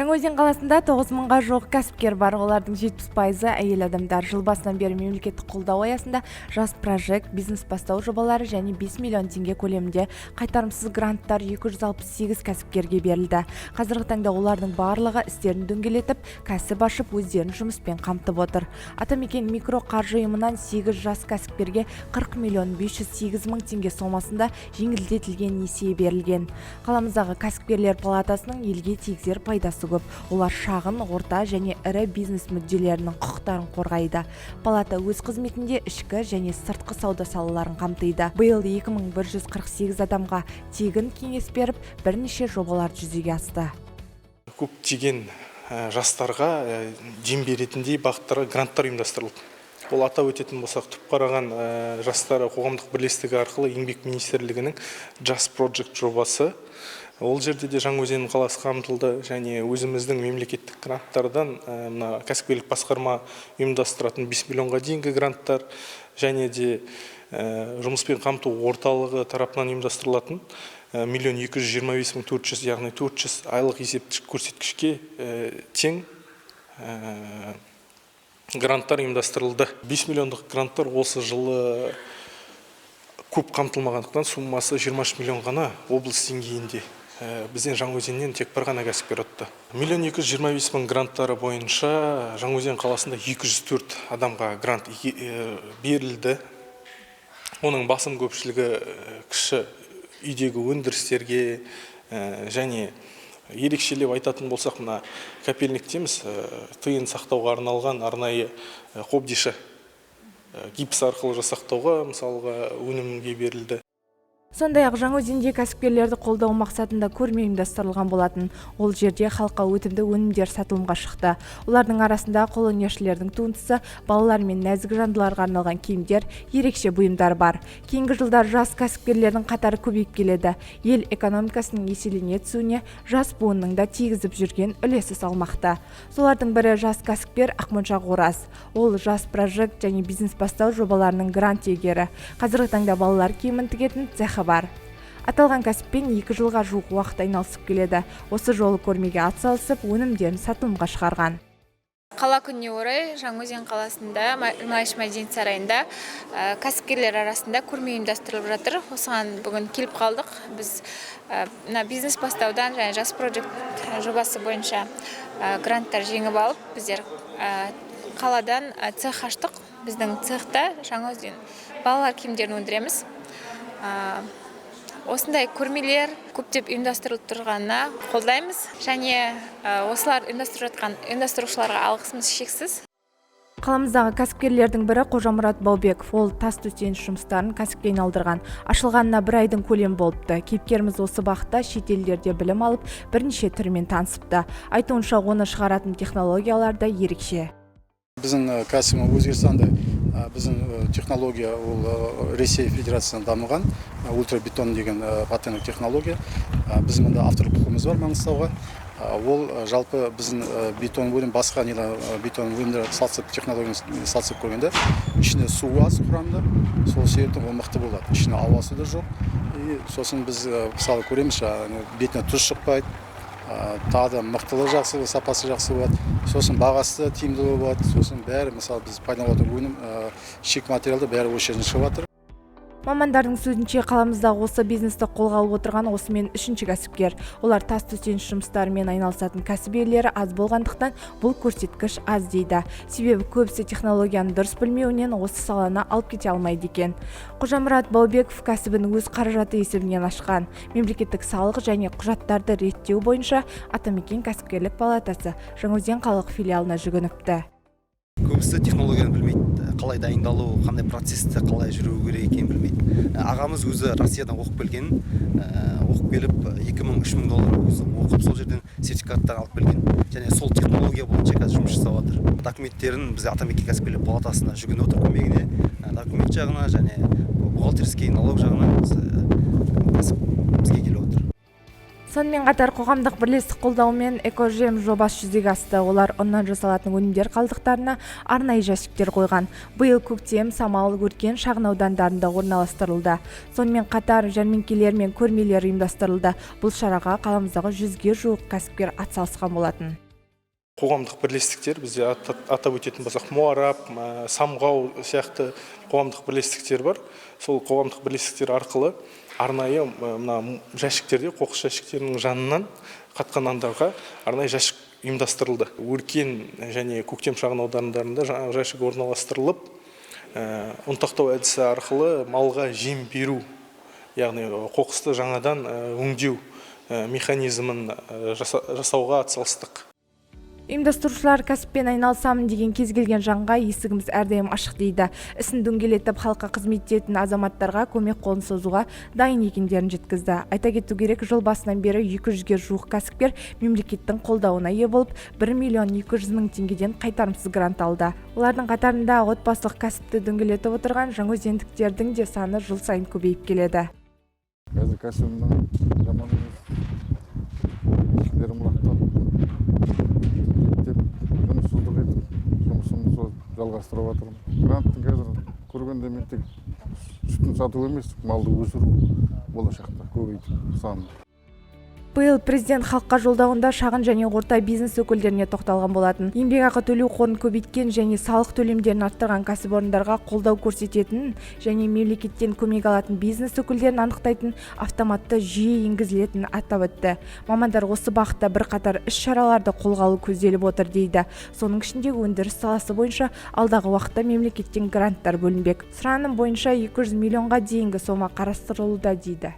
Жаңаөзен қаласында 9 мыңға жуық кәсіпкер бар. Олардың 70%-ы әйел адамдар. Жыл басынан бері мемлекеттік қолдау аясында «Жас Project», бизнес бастау жобалары және 5 миллион теңге көлемінде қайтарымсыз гранттар 268 кәсіпкерге берілді. Қазіргі таңда олардың барлығы істерін дөңгелетіп, кәсіп ашып, өздерін жұмыспен қамтып отыр. «Атамекен» микроқаржы ұйымынан 8 жас кәсіпкерге 40 миллион 508 мың теңге сомасында жеңілдетілген несие берілген. Қаламыздағы кәсіпкерлер палатасының елге тигізер пайдасы көп. Олар шағын, орта және ірі бизнес мүдделерінің құқықтарын қорғайды. Палата өз қызметінде ішкі және сыртқы сауда салаларын қамтиды. Биыл 2148 адамға тегін кеңес беріп, бірнеше жобалар жүзеге асты. Көптеген жастарға дем беретіндей бағыттарға гранттар ұйымдастырылды. Ол, атап өтетін болсақ, Түпқараған жастары қоғамдық бірлестігі арқылы Еңбек министрлігінің «Жас Project» жобасы, ол жерде де Жаңаөзен қаласы қамтылды. Және өзіміздің мемлекеттік гранттардан мына кәсіпкерлік басқарма ұйымдастыратын 5 миллионға дейінгі гранттар және де жұмыспен қамту орталығы тарапынан ұйымдастырылатын 1 225 400, яғни 400 айлық есептік көрсеткішке тең гранттар ұйымдастырылды. 5 миллиондық гранттар осы жылы көп қамтылмағандықтан, суммасы 23 миллион ғана облыс деңгейінде. Бізден, Жаңаөзеннен тек бір ғана кәсіпкер ұтты. 1 225 000 гранттары бойынша Жаңаөзен қаласында 204 адамға грант берілді. Оның басым көпшілігі кіші үйдегі өндірістерге және ерекшелеп айтатын болсақ, мына копильник дейміз, тиын сақтауға арналған арнайы қобдиша, гипс арқылы жасақтауға, мысалға, өнімге берілді. Сондай-ақ Жаңаөзенде кәсіпкерлерді қолдау мақсатында көрме ұйымдастырылған болатын. Ол жерде халыққа өтімді өнімдер сатылымға шықты. Олардың арасында қолөнершілердің туындысы, балалар мен нәзік жандыларға арналған киімдер, ерекше бұйымдар бар. Кейінгі жылдары жас кәсіпкерлердің қатары көбейіп келеді. Ел экономикасының еселене түсуіне жас буынның да тигізіп жүрген үлесі салмақты. Солардың бірі – жас кәсіпкер Ақмоншақ Ораз. Ол «Жас Project» және бизнес бастау жобаларының грант иегері. Қазіргі таңда балалар киімін тігетін цехы бар. Аталған кәсіппен 2 жылға жуық уақыт айналысып келеді. Осы жолы көрмеге атсалысып, өнімдерін сатылымға шығарған. Қала күніне орай Жаңаөзен қаласында, Мұнайшы мәдениет сарайында кәсіпкерлер арасында көрме ұйымдастырылып жатыр. Осыған бүгін келіп қалдық. Біз мына бизнес бастаудан және «Жас Project» жобасы бойынша гранттар жеңіп алып, біздер қаладан цех аштық. Біздің цехта Жаңаөзен балалар киімдерін өндіреміз. Осындай көрмелер көптеп ұйымдастырылып тұрғанына қолдаймыз және осылар ұйымдастырып жатқан ұйымдастырушыларға алғысымыз шексіз. Қаламыздағы кәсіпкерлердің бірі – Қожамұрат Баубеков. Ол тас төсеніш жұмыстарын кәсіпке айналдырған. Ашылғанына бір айдың көлемі болыпты. Кейіпкеріміз осы бағытта шет елдерде білім алып, бірнеше түрімен танысыпты. Айтуынша, оны шығаратын технологиялар да ерекше. Біздің кәсібінің өзгерісі андай: біздің технология ол Ресей Федерациясынан дамыған ультрабетон деген патенттік технология. Біз мында авторлық құқығымыз бар Маңғыстауға. Ол жалпы біздің бетон өнім басқа нелер бетон өнімдер салыстырып, технологияны салыстырып көргенде, ішінде су аз құрамында, сол себептен ол мықты болады, ішінде ауасы да жоқ. И сосын біз мысалы көреміз, жаңағы бетіне тұз шықпайды, тағы да мықтылығы жақсы, сапасы жақсы болады, сосын бағасы да тиімді болады. Сосын бәрі, мысалы, біз пайдаланып отырған өнім, шикі материалдар бәрі осы жерден шығып жатыр. Мамандардың сөзінше, қаламыздағы осы бизнесті қолға алып отырған осымен үшінші кәсіпкер. Олар тас төсеніш жұмыстарымен айналысатын кәсіп иелері аз болғандықтан, бұл көрсеткіш аз дейді. Себебі көбісі технологияны дұрыс білмеуінен осы саланы алып кете алмайды екен. Қожамұрат Баубеков кәсібін өз қаражаты есебінен ашқан. Мемлекеттік салық және құжаттарды реттеу бойынша «Атамекен» кәсіпкерлік палатасы Жаңаөзен қалалық филиалына жүгініпті. Көбісі технологияны білмейді, қалай дайындалу, қандай процессте қалай жүру керек екенін білмейді. Ағамыз өзі Россиядан оқып келген, оқып келіп, 2000, 3000 долларға өзі оқып, сол жерден сертификаттар алып келген және сол технология бойынша қазір жұмыс жасап жатыр. Документтерін біз «Атамекен» кәсіпкерлер палатасына жүгініп отыр көмегіне. Документ жағына және бухгалтерский, налог жағынан біз, кәсіп бізге келіп отыр. Сонымен қатар қоғамдық бірлестік қолдауымен «Экожем» жобасы жүзеге асты. Олар ұннан жасалатын өнімдер қалдықтарына арнайы жәшіктер қойған. Биыл Көктем, Самал, Өркен шағын аудандарында орналастырылды. Сонымен қатар жәрмеңкелер мен көрмелер ұйымдастырылды. Бұл шараға қаламыздағы 100-ге жуық кәсіпкер атсалысқан болатын. Қоғамдық бірлестіктер бізде, атап өтетін болсақ, Муарап, Самғау сияқты қоғамдық бірлестіктер бар. Сол қоғамдық бірлестіктер арқылы арнайы мына жәшіктерде, қоқыс жәшіктерінің жанынан қатқан нандарға арнайы жәшік ұйымдастырылды. Өркен және Көктем шағын аудандарында жаңағы жәшік орналастырылып, ұнтақтау әдісі арқылы малға жем беру, яғни қоқысты жаңадан өңдеу механизмін жасауға атсалыстық. Ұйымдастырушылар кәсіппен айналысамын деген кез келген жанға есігіміз әрдайым ашық дейді. Ісін дөңгелетіп, халыққа қызмет ететін азаматтарға көмек қолын созуға дайын екендерін жеткізді. Айта кету керек, жыл басынан бері 200-ге жуық кәсіпкер мемлекеттің қолдауына ие болып, 1 миллион 200 мың теңгеден қайтарымсыз грант алды. Олардың қатарында отбасылық кәсіпті дөңгелетіп отырған жаңаөзендіктердің де саны жыл сайын көбейіп келеді. Қазір кәсібім жаман емес. Ешкілерім лақтап, реттеп, жұмыссыздық етіп, жұмысымды сол жалғастырып жатырмын. Гранттың қазір көргенде, мен тек сүтін сату емес, малды өсіру, болашақта көбейтіп санын. Биыл президент халыққа жолдауында шағын және орта бизнес өкілдеріне тоқталған болатын. Еңбекақы төлеу қорын көбейткен және салық төлемдерін арттырған кәсіпорындарға қолдау көрсететін және мемлекеттен көмек алатын бизнес өкілдерін анықтайтын автоматты жүйе енгізілетінін атап өтті. Мамандар осы бағытта бірқатар іс-шараларды қолға алу көзделіп отыр дейді. Соның ішінде өндіріс саласы бойынша алдағы уақытта мемлекеттен гранттар бөлінбек. Сұраным бойынша 200 миллионға дейінгі сома қарастырылуда дейді.